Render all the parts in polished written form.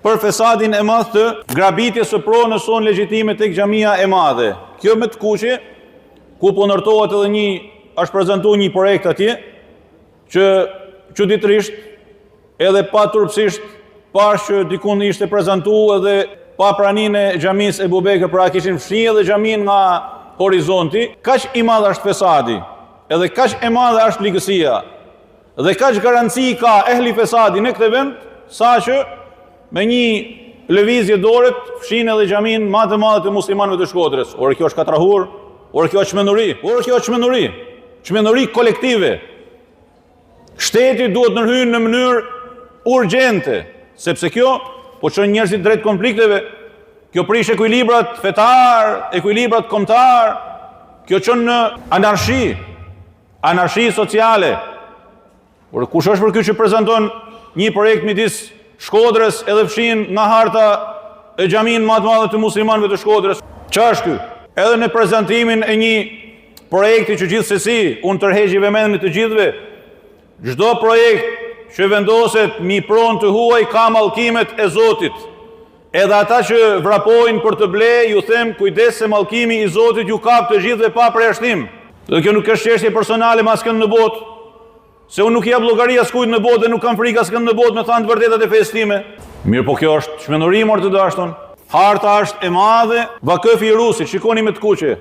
për fesadin e madh të grabitjes së pronës sonë legjitime tek xhamia e madhe. Kjo me të kuqe, ku po ndërtohet edhe një, është prezantu një projekt atje, që çuditërisht edhe paturpësisht pashë që dikund ishte prezantu edhe pa praninë e xhamisë Ebu Bekër, pra kishin fshi edhe xhaminë nga horizonti, kaq i madh është fesadi, edhe kaq e madhe është ligësia, dhe kaq garanci ka ehli fesadi në këtë vend, saqë me një lëvizje doret fshin edhe xhaminë ma të madhe të muslimanëve të Shkodrës. Ore kjo është katrahurë, ore kjo është çmenduri, ore kjo është çmenduri, çmenduri kolektive. Shteti duhet ndërhyjë në mënyrë urgjente, sepse kjo po çon njerëzit drejt konflikteve. Kjo prish ekuilibrat fetar, ekuilibrat kombëtar. Kjo çon në anarshi, anarshi sociale. Por kush është për ky që prezanton një projekt midis Shkodrës edhe fshin nga harta e xhaminë ma të madhe të muslimanëve të Shkodrës? Ça është ky? Edhe në prezantimin e një projekti që gjithsesi unë tërheqi vëmendjen e të gjithëve, çdo projekt që vendoset mi pronë të huaj ka mallkimet e Zotit. Edhe ata që vrapojnë për të ble, ju them kujdes se mallkimi i Zotit ju kap të gjithëve pa përjashtim. Dhe kjo nuk është çështje personale me askënd në botë. Se unë nuk i jap llogari askujt në botë dhe nuk kam frikë askënd në botë me thanë të vërtetat e fesë time. Mirëpo kjo është çmenduri mor të dashtun. Harta është e madhe, vakëfi i Rusit, shikoni me të kuqe.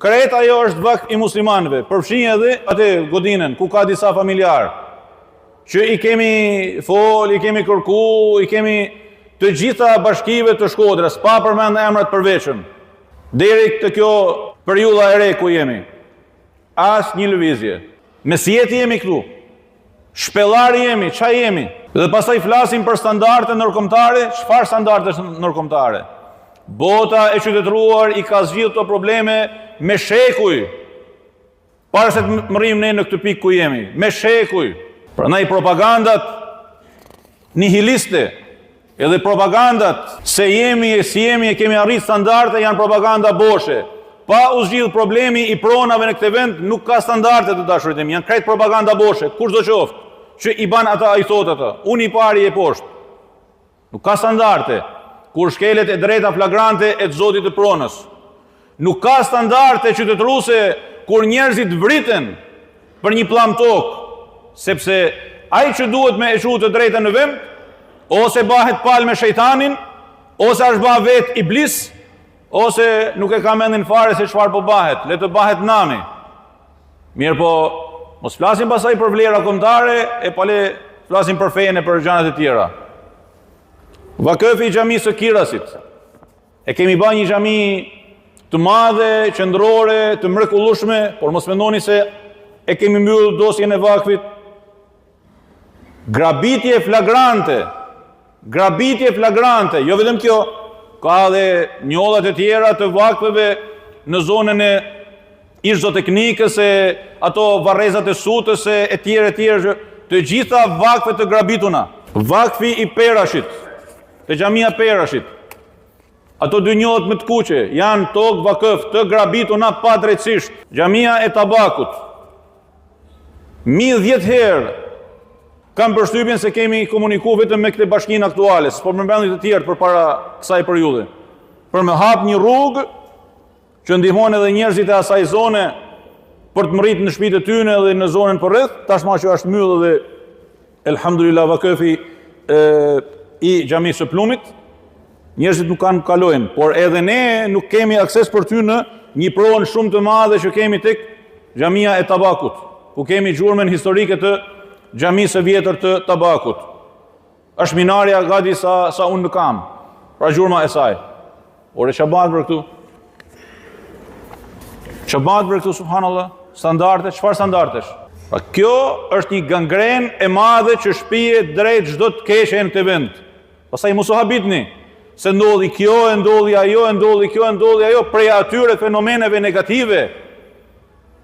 Krejt ajo është vakëf i muslimanëve, përfshi edhe atë godinën ku ka disa familjarë që i kemi fol, i kemi kërku, i kemi të gjitha bashkive të Shkodrës, pa përmend emrat përveçëm. Deri te kjo periudha e re ku jemi. Asnjë lëvizje. Mesjetë jemi këtu. Shpellar jemi, ça jemi? Dhe pastaj flasim për standarde ndërkombëtare, çfarë standardesh ndërkombëtare? Bota e qytetëruar i ka zgjidhur këto probleme me shekuj. Para se të mrrijmë ne në këtë pikë ku jemi, me shekuj. Prandaj propagandat nihiliste, edhe propagandat se jemi e si jemi e kemi arrit standarde janë propaganda boshe. Pa u zgjidh problemi i pronave në këtë vend, nuk ka standarde të dashurit e mi, janë krejt propaganda boshe, kushdo qoftë, që i ban ata, i thot ata, unë i pari e poshtë. Nuk ka standarde, kur shkelet e drejta flagrante e të zotit të pronës. Nuk ka standarde qytetëruese kur njerëzit vriten për një pllam tokë, sepse ai që duhet me e çu të drejtën në vend, ose bahet palë me shejtanin, ose është ba vetë iblis, ose nuk e ka mendin fare se çfarë po bahet, le të bahet nami. Mirëpo, mos flasim pastaj për vlera kombëtare, e pale flasim për fenë e për gjanat e tjera. Vakëfi i xhamisë së Kirasit, E kemi ba një xhami të madhe, qendrore, të mrekullueshme, por mos mendoni se e kemi mbyllur dosjen e vakëfit. Grabitje flagrante, grabitje flagrante, jo vetëm kjo, ka edhe njollat e tjera të vakëfeve në zonën e ish zooteknikës e ato varrezat e Sutës e e tjerë e tjerë, të gjitha vakëfe të grabituna. Vakëfi i Perashit, Te xhamia Perashit. Ato dy njollat me të kuqe janë tokë vakëf të grabituna padrejtësisht. Xhamia e Tabakut. Mi 10 herë kam përshtypjen se kemi komuniku vetëm me këtë bashkinë aktuale, s'po përmendi të tjerë përpara kësaj periudhe. Për me hap një rrugë që ndihmon edhe njerëzit e asaj zone për të mrrit në shtëpitë e tyre dhe në zonën përreth, tashmë që është mbyllë dhe elhamdulillah vakëfi e, i xhamisë së Plumit, njerëzit nuk kanë kalojnë, por edhe ne nuk kemi akses për ty në një pronë shumë të madhe që kemi tek xhamia e Tabakut, ku kemi gjurmën historike të xhamisë së vjetër të Tabakut. Është minarja gati sa sa unë në kam. Pra gjurma e saj. Ore ça bahet për këtu? Ça bahet për këtu subhanallah? Standarde, çfarë standardesh? Pra kjo është një gangrenë e madhe që shpie drejt çdo të keqe në këtë vend. Pastaj mos u habitni se ndodhi kjo, e ndodhi ajo, e ndodhi kjo, e ndodhi ajo prej atyre fenomeneve negative.